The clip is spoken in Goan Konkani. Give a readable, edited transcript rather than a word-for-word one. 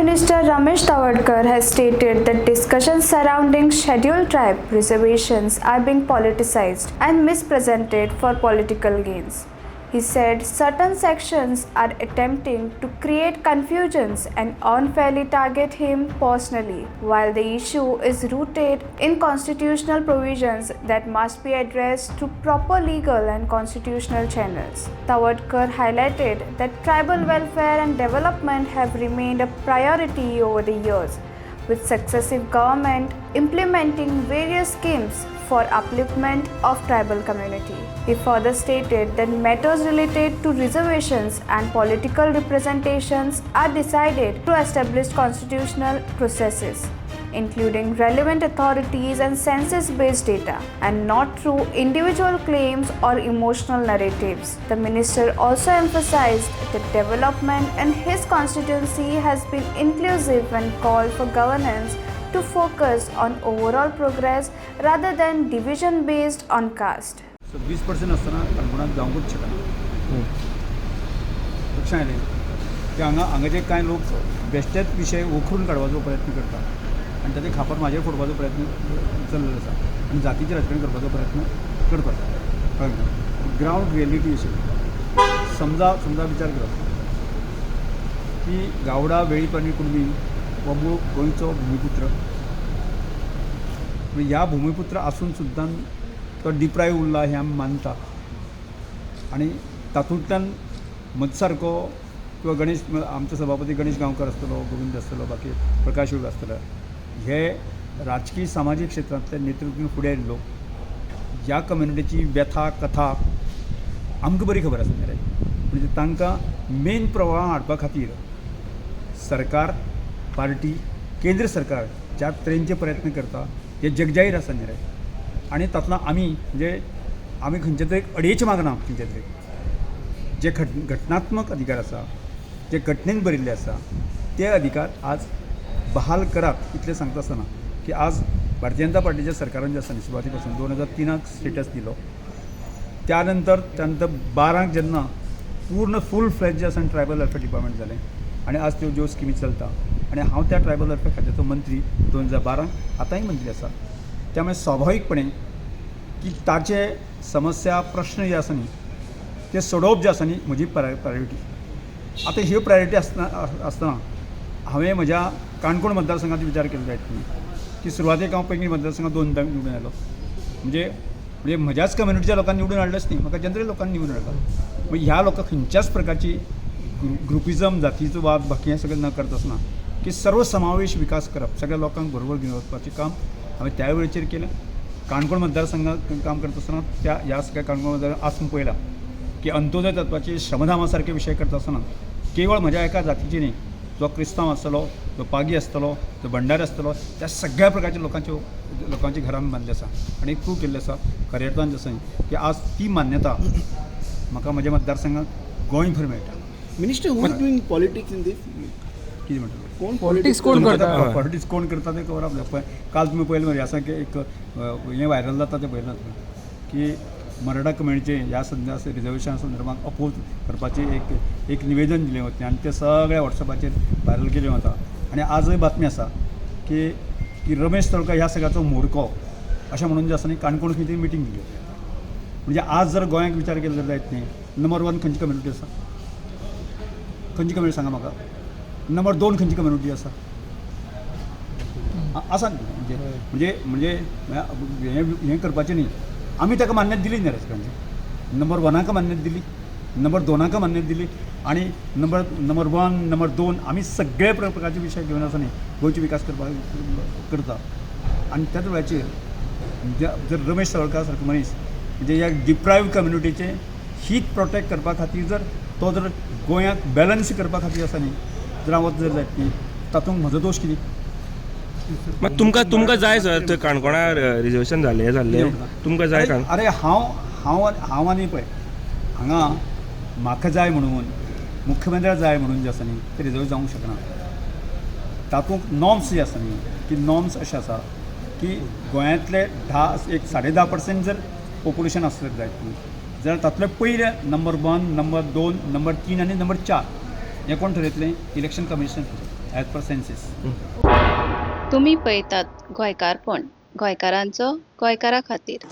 Minister Ramesh Tawadkar has stated that discussions surrounding scheduled tribe reservations are being politicized and mispresented for political gains. He said certain sections are attempting to create confusions and unfairly target him personally, while the issue is rooted in constitutional provisions that must be addressed through proper legal and constitutional channels. Tawadkar highlighted that tribal welfare and development have remained a priority over the years, with successive government implementing various schemes for upliftment of tribal community. He further stated that matters related to reservations and political representations are decided to establish constitutional processes, including relevant authorities and census based data, and not through individual claims or emotional narratives. The minister also emphasized that development in his constituency has been inclusive and called for governance to focus on overall progress rather than division based on caste. So 20% आसतना काणकोणांत जावंकूच शकना. लक्षात आयलें की हांगा हांगाचे कांय लोक बेश्टेच विशय उखरून काडपाचो प्रयत्न करता आनी ताचे खापर म्हाजेर फोडपाचो प्रयत्न चल्लेलो आसा आनी जातीचें राजकारण करपाचो प्रयत्न करतात. कळ्ळें? ग्रावंड रियलिटी अशी, समजा समजा विचार करप की गावडा, वेळीप आनी कुणबी हो मूळ गोंयचो भुमिपुत्र. म्हणजे ह्या भुमिपुत्र आसून सुद्दां तो डिप्रायव उरला हें आमी मानता आनी तातूंतल्यान म्हज सारको किंवा गणेश, आमचो सभापती गणेश गांवकर आसतलो, गोविंद आसतलो, बाकी प्रकाश वेळीप आसतलो, हे राजकीय सामाजीक क्षेत्रांतले नेतृत्व घेवन फुडें आयिल्ले लोक. ह्या कम्युनिटीची व्यथा कथा आमकां बरी खबर आसा मरे. म्हणजे तांकां मेन प्रवाह हाडपा खातीर सरकार, पार्टी, केंद्र सरकार ज्या तरेनचे प्रयत्न करता हे जगजाहीर आसा न्ही रे. आनी तातूंत आमी, म्हणजे आमी खंयचे तरी अडेच मागना. खंयचे तरी जे घटनात्मक अधिकार आसा, जे घटनेन बरयल्ले आसा, ते अधिकार आज बहाल करात इतलें सांगता आसतना की आज भारतीय जनता पार्टीच्या सरकारान जें आसा न्ही, सुरवाती पासून 2003क स्टेटस दिलो, त्या नंतर त्यानंतर 12क जेन्ना पूर्ण फूल फ्लॅज जे आसा ट्रायबल वेलफेअर डिपार्टमेंट जालें आनी आज त्यो ज्यो स्किमी चलता आनी हांव त्या ट्रायबल वेलफेअर खात्याचो मंत्री 2012, आतांय मंत्री आसा. त्यामुळे स्वाभाविकपणे की ताचे समस्या, प्रश्न जे आसा न्ही, ते सोडोवप जे आसा न्ही, म्हजी प्रायोरिटी. आतां ह्यो प्रायोरिटी आसतना आसतना हांवें म्हज्या काणकोण मतदारसंघात विचार केलो जायत न्ही की सुरवातेक हांव पैंगीण मतदारसंघात दोनदां निवडून आयलो. म्हणजे म्हणजे म्हज्याच कम्युनिटीच्या लोकांनी निवडून हाडलेंच न्ही, म्हाका जनरल लोकांनी निवडून हाडला. मागीर ह्या लोकांक खंयच्याच प्रकारची ग्रुपिझम, जातीचो वाद, बाकी हें सगळें न करता आसतना की सर्वसमावेश विकास करप, सगळ्या लोकांक बरोबर घेवन वचपाचें काम हांवें त्या वेळेचेर केलें. काणकोण मतदारसंघात काम करता आसतना त्या ह्या सगळ्या काणकोण मतदार आसून पळयलां की अंत्योदय तत्वाचे, श्रमधामा सारखे विशय करता आसतना केवळ म्हज्या एका जातीची न्ही, जो क्रिस्तांव आसतलो, जो पागी आसतलो, जो भंडारी आसतलो, त्या सगळ्या प्रकारच्या लोकांच्यो लोकांची घरां आमी बांदली आसा आनी एक प्रूव केल्लें आसा खऱ्या अर्थान जशें की आज ती मान्यता म्हाका म्हज्या मतदारसंघात गोंयभर मेळटा. Minister, who is doing politics in this? कितें म्हणटा? कोण? पॉलिटिक्स कोण करता? पॉलिटिक्स कोण करता तें खबर आपल्याक. पळय, काल तुमी पळयलें मरे, आसा की एक हें व्हायरल जाता तें पळयलां तुमी की मराठा कम्युनिटीचे ह्या सध्या रिजर्वेशना संदर्भात अपोज करपाचें एक एक निवेदन दिलें वतलें आनी तें सगळ्या वॉट्सॅपाचेर व्हायरल केलें वता. आनी आजय बातमी आसा की की रमेश तवडकर ह्या सगळ्याचो म्होरको अशें म्हणून जें आसा न्ही, काणकोण खंय ती मिटींग दिली. म्हणजे आज जर गोंयांत विचार केलो जाल्यार जायत न्ही, नंबर वन खंयची कम्युनिटी आसा? खंयची कम्युनिटी सांगा म्हाका. नंबर दोन खंयची कम्युनिटी आसा? आसा न्ही. म्हणजे म्हणजे म्हणजे हें हें करपाचें न्ही. आमी ताका मान्यता दिली न्ही राजकारणाची. नंबर वनाक मान्यता दिली, नंबर दोनाक मान्यता दिली आनी नंबर नंबर वन, नंबर दोन, आमी सगळे प्रकारचे विशय घेवन आसा न्ही, गोंयचो विकास करपाक करता. आनी त्याच वेळाचेर जर रमेश तवडकार सारको मनीस, म्हणजे ह्या डिप्रायव्ड कम्युनिटीचें हीत प्रोटेक्ट करपा खातीर जर तो जर गोंयांत बॅलन्स करपा खातीर आसा न्ही, जर हांव वच जर जायत न्ही, तातूंत म्हजो दोश कितें? मात तुमकां तुमकां जाय सर, थंय काणकोणा रिजर्वेशन जाल्लें जाल्लें कितें म्हणटा? तुमकां जाय अरे काण अरे, हांव हांव हांव आनी पळय, हांगा म्हाका जाय म्हणून, मुख्यमंत्र्याक जाय म्हणून जें आसा न्ही, तें रिजर्व जावंक शकना. तातूंत नॉर्म्स जे आसा न्ही, की नॉर्म्स अशें आसा की गोंयांतले 10, एक 10.5% जर पॉप्युलेशन आसत जायत न्ही जाल्यार तातूंतले पयले नंबर वन, नंबर दोन, नंबर तीन आनी नंबर चार हें कोण ठरयतलें? इलेक्शन कमिशन ठरयतलें. As per census. तुमी पळयतात गोंयकारपण, गोंयकारांचो गोंयकारा खातीर.